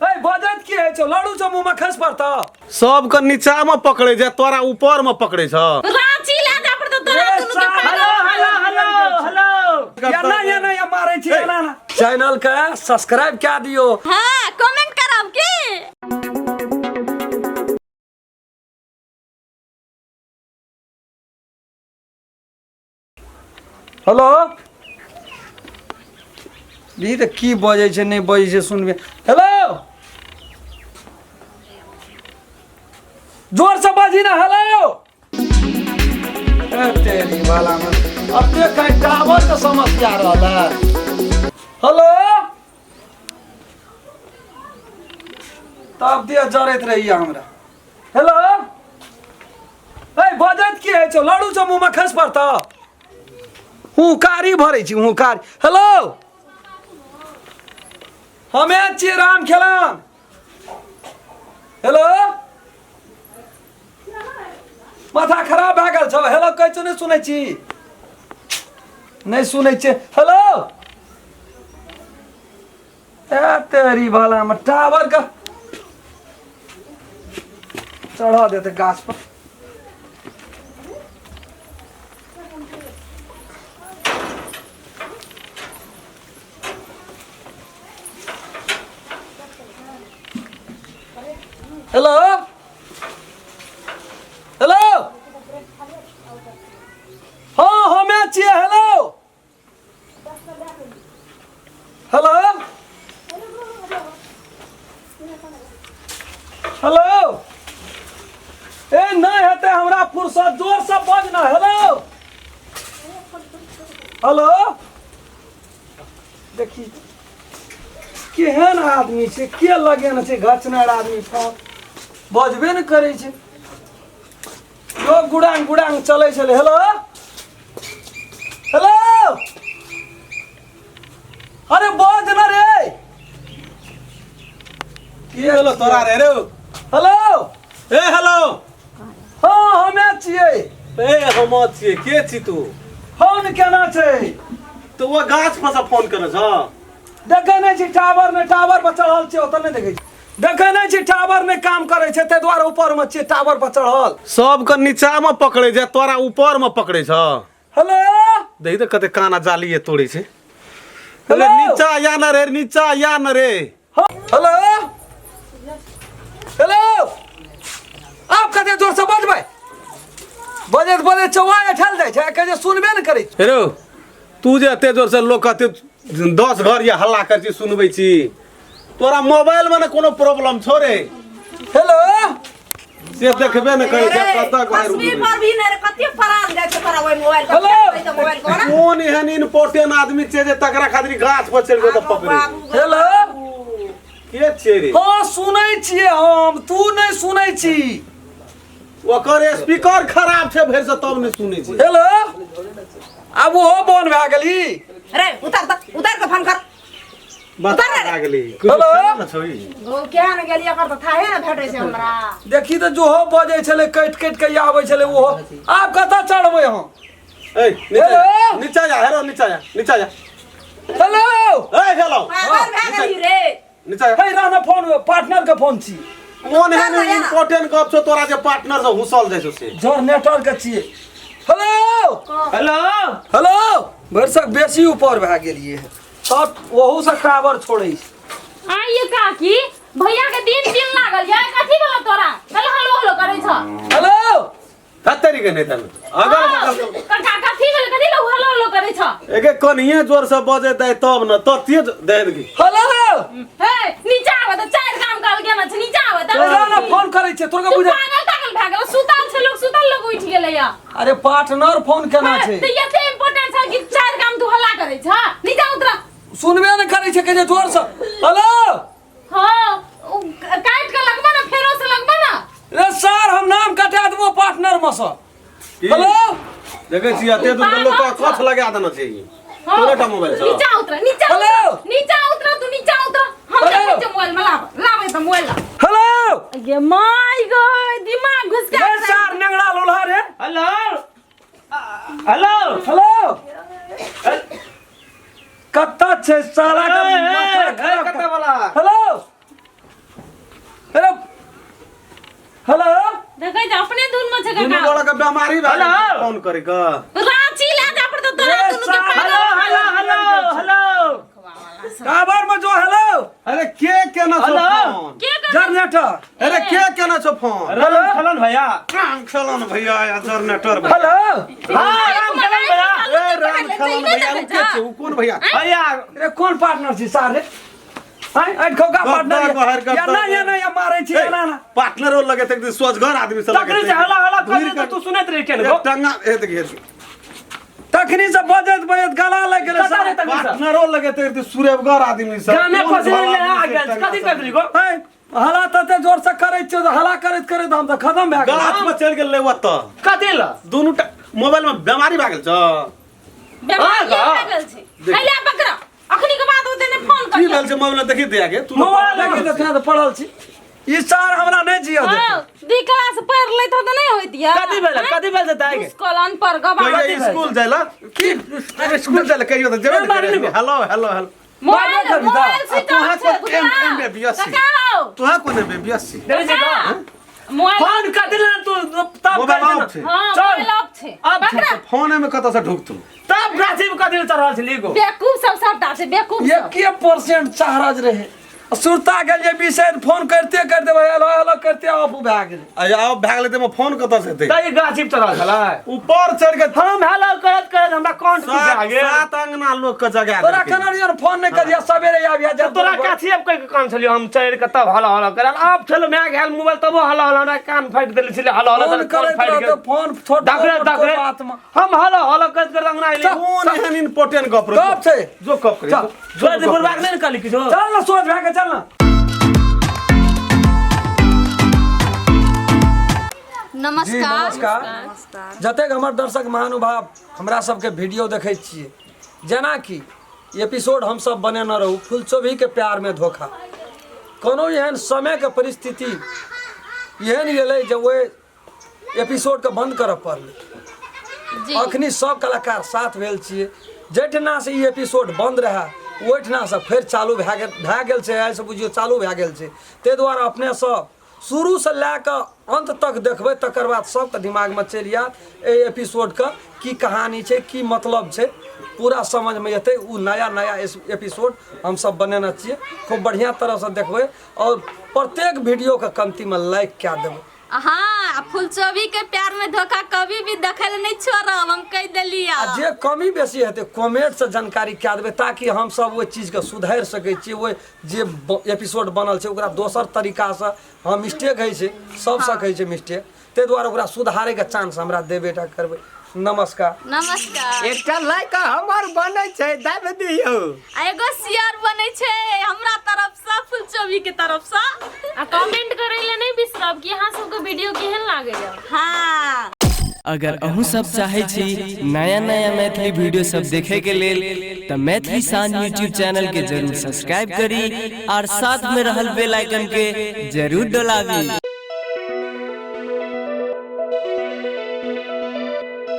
ए बजत की है छौ लड़ू छौ मुंह में खस पड़ता सबके नीचा में पकड़े छै तोरा ऊपर में पकड़े छ रांची ले जा पड़तो तोरा ए, दुनू के साला। पागल हेलो हेलो हेलो या ना या ना या मारे छी ना ना चैनल के सब्सक्राइब कए दियो। हाँ कमेंट करब की। हेलो ई तऽ की बजै छै नहि बजै छै सुनबे। हेलो जोरसँ बाजी ना। हेलो ए तेरी वाला में एते कहीं टावर के समस्या रहल है। हेलो तब दिया जरैत रहिए हमरा। हेलो ए बजैत की होइ छौ लड़ू छौ मुँहमे खसि पड़तौ हुँकारी भरै छी हुँकारी। हेलो हमे छियै राम खेलान। हेलो माथा खराब भए गेल छौ। हेलो कहै छौ नहि सुनै छी नहि सुनै छियै। हेलो ए तेरी भला में टावर का चढ़ा देते गाछ पर। हेलो हेलो हाँ हमे छियै। हेलो हेलो हेलो ए नहीं हेतै हमरा फुर्सत जोर से बज ना। हेलो हेलो देखी केहन आदमी छै के लगेने छै घचनार आदमी फोन बजबे ने करै छै लोग गुडांग गुडांग चलै छलै। हेलो हेलो अरे बज न रे की हेलो तोरा रे रे। हेलो ए हेलो हाँ हमे छियै। ए हम छियै के छी तू? फोन केना छै? तो वो गाछ पर से फोन करे छ। देखै नहि छी टावर ने टावर पर चढ़ल छै ओतऽ नहि देखै छी। देखै नहि छी टावर नहि काम करै छै ताहि दुआरे ऊपर मे छियै टावर पर चढ़ल। सबके नीचा में पकड़े छै तोरा ऊपर में पकड़े छ। हेलो देखी तऽ कते काना जाली तोड़े छै। हेलो नीचा या न रे नीचा या न रे। हेलो हेलो आप कते जोर से बजबै बजैत बजैत चौआ उठल जाइ छै कहै छै सुनबे ने करै छै। हेरो तू जे एते जोर से लोक एते 10 घर या हल्ला कर छी सुनबै छी तोरा मोबाइल में ने कोनो प्रॉब्लम छो रे। हेलो से देखबे ने करै छै कतऽ घर तस्वीर पर भी नहि रे कते परान जाइ छै तोरा ओहि मोबाइल के हेलो। तऽ मोबाइल को ना कोन एहन इम्पोर्टेंट आदमी छै जे तकरा खातिर गाछ पर चढ़ि कऽ तऽ पकड़े। हेलो के छियै रे? हाँ सुनै छियै हम तू नहि सुनै छी। ओकर स्पीकर खराब छै भरि से तब नहि सुनै छै। हेलो आब ओहो बंद भए गेली। रे उतार त उतार के फोन कर। बता भए गेली। हेलो? ओ क्या ने गेली एकर तऽ थाहे ने भेटै छै हमरा। देखी तऽ जोहो बजै छलै कटि कटि के आबै छलै ओहो। आब कतऽ चढ़बै हम? ए नीचा जा, हेलो? नीचा जा हेलो नीचा जा नीचा जा। हेलो ए हेलो पागल भए गेली रे। नीचा जा। हे रहना फोन पार्टनर के फोन छी। कोन एहन इम्पोर्टेंट गप छौ तोरा जे पार्टनर से हुसल जाइ छौ से? जनरेटर के छियै। हेलो हेलो हेलो भरिसक बेसी ऊपर भए गेलियै तब ओहू से टावर छोड़ै छै। आइए काकी भैया के दिन दिन लागल या कथी भेलो तोरा कल हलो हलो करै छ। हेलो ततेरी के नहीं तन अगल बगल कका कथी भेल कथी लो हलो हलो करै छ? एके कनिए जोर से बजे दे तब न ततिए दे दे। हेलो हे नीचा आबै त चारि काम कहल गेल छै नीचा आबै त तोरा ना फोन करै छै तोरा तू बुझै पागल तागल भए गेल सुतल छै लोग सुतल लोग उठि गेलै या। अरे पार्टनर फोन केना छै? त एते इम्पोर्टेंट छै कि चारि काम तू हल्ला करै छ नीचा उतर। सुनबे ने करै छै के जे जोर से। हेलो हां उ काट के लगबा ना फेरो से लगबा ना। रे सर हम नाम कटा देबो पार्टनर में से। हेलो देखै छी एते दूर के लोग के कछ लगा देना छै। हाँ। तोरे टा मोबाइल छौ। नीचा उतर नीचा हेलो। उतर नीचा उतर तू नीचा उतर। हम हेलो। देखै छियै मोबाइल में लाब लाबै त मोबाइल ला। हेलो गे my गो दिमाग घुस रे के सर नेंगड़ा लोल्हा रे। हेलो हेलो हेलो कत्ता छै साला के माथा खराब कत्ता वाला? हेलो छै दुनू काका गोड़ा के बीमारी भए गेल हेलो। फोन करे के रांची ले जा पड़तो तोरा रे दुनू के साला। पागल हेलो हेलो हेलो हेलो काबर में जो हेलो अरे के केना छौ हेलो। फोन के कर जनरेटर अरे के केना छौ फोन राम खलन भैया राम खेलन भैया या जनरेटर भैया हेलो हाँ राम खलन भैया ए राम खेलन भैया उ के छै उ कोन भैया भैया रे कोन पार्टनर छी सारे आइ आइ खौका गद्दार पार्टनर बाहर या गद्दार ना या ना या मारै छी ए, ना ना पार्टनरो लगे तक सोचगर आदमी से लगे तकरी से हला हला कर दे तू सुनैत रही केन गो टंगा ए देख हे तखनी से बजैत बजैत गला लागि गेलै कता रे सारे तकरी से पार्टनरो लगे तक सुरेबगर आदमी से गाने पर से ले आ गेल कथी कर रही गो आइ हला तते जोर से करै छियै तऽ हला करैत करैत हम तऽ खत्म भए गेल गाछ में चढ़ गेल ओतऽ कथी ल दुनू टा मोबाइल में बीमारी भए गेल छ बेमारी हाँ, भए गेल छै हैला पकड़ अखनी के बाद ओते ने फोन की कर भेल छै मोबाइल में देखी दे आगे तू मोबाइल देखी तऽ तें तऽ पढ़ल छी ई सर हमरा नहि जियऽ देतै हां दी क्लास पढ़ लैत हो तऽ नहि होइत या कथी भेल कथी भेल से दाइ स्कूल अनपढ़ गवार कहियो स्कूल जाइला की स्कूल जाइला कहियो तऽ जेबे ए, मारी ने नहीं। Hello hello hello mobile Kavita. Mobile आ तोहाँ स्विच ऑफ छै कोन M M B S C काका हो तोहाँ कोन एम बी एस सी देखै छी का मोबाइल फोन कथी ले तू तब मोबाइल कर ऑफ छै। हां चल। मोबाइल ऑफ छै ऑफ छै। पकड़ फोन में कतऽ से ढुकतू तब गाछी में कथी ले चढ़ल छली गो बेवकूफ सब सबटा छै बेवकूफ सब 1% चार्ज रहै सुरता गेलियै विषय फोन करते करते हेलो हेलो करते ऑफ भए गेलै आ आब भए गेलै तऽ फोन कतऽ से हेतै तै गाछी में चढ़ल छलै ऊपर चढ़ के हम हेलो करत करत हमरा कान टूट सात गेल सात अंगना लोग के जगा तोरा देलकै। केना रहियो फोन नहि करिया सवेरे आबिया जब तोरा काछी अब कहि के कान छलियो हम चढ़ के तब हला हला करल आब छलो मैं गेल मोबाइल तबो हला हला हमरा कान फाटि देले छलै हला हला फोन कान करैत फाटि रह गेल तऽ फोन छोट दखरे दखरे बात में हम हला हला करत करत अंगना अइली कोन एहन इम्पोर्टेंट गप रे गप छै जो गप करी चल। जोर दे बोलबाक नहि ने कहली किछो चल ना सोच भए के चल ना जी नमस्कार नमस्कार जतेक हमर दर्शक महानुभाव हमरा सबके वीडियो देखै छियै जेनाकि एपिसोड हमसब बनेने रहू फुलचोभीके प्यारमे धोखा कोनो एहन समयके परिस्थिति एहन गेलै जे ओहि एपिसोडके बन्द करऽ पड़लै जी अखनी सब कलाकार साथ भेल छियै जाहिठिनासँ ई एपिसोड बन्द रहए ओहिठिनासँ फेर चालू भए गेल छै आइसँ बुझियौ चालू भए गेल छै ताहि दुआरे अपने सब शुरूसँ लए कऽ अन्त तक देखबै तकर बाद सबके दिमागमे चलि आयत एहि एपिसोडके की कहानी छै की मतलब छै पूरा समझमे एतै ओ नया नया एपिसोड हमसब बनेने छियै खूब बढ़िआँ तरहसँ देखबै आओर प्रत्येक वीडियोके कमतीमे लाइक कए देबै हाँ फुलचोभी के प्यार में धोखा कभी भी देखे ले नहीं छोड़ब हम कह देली आ जे कमी बेसी हेतै कमेंटसँ जानकारी कए देबै ताकि हमसब ओहि चीजके सुधारि सकै छियै ओहि जे एपिसोड बनल छै ओकरा दोसर तरीकासँ हँ मिस्टेक होइ छै सब सकै छै मिस्टेक ताहि दुआरे ओकरा सुधारैके चांस हमरा देबे टा करबै नमस्कार नमस्कार एकटा लाइक हमर बनै छै दाबि दियौ आ एगो शेयर बनै छै हमरा तरफ से फुलचोभी के तरफ से आ कमेंट करै ले नहीं बिसरब कि अहाँ सबके वीडियो केहन लागैया हाँ अगर अहूँ सब चाहै छी नया नया मैथिली वीडियो सब देखे के लेल तऽ मैथिली शान यूट्यूब चैनल के जरूर सब्सक्राइब करी और साथ में रहल बेल आइकन के जरूर डोलाबी।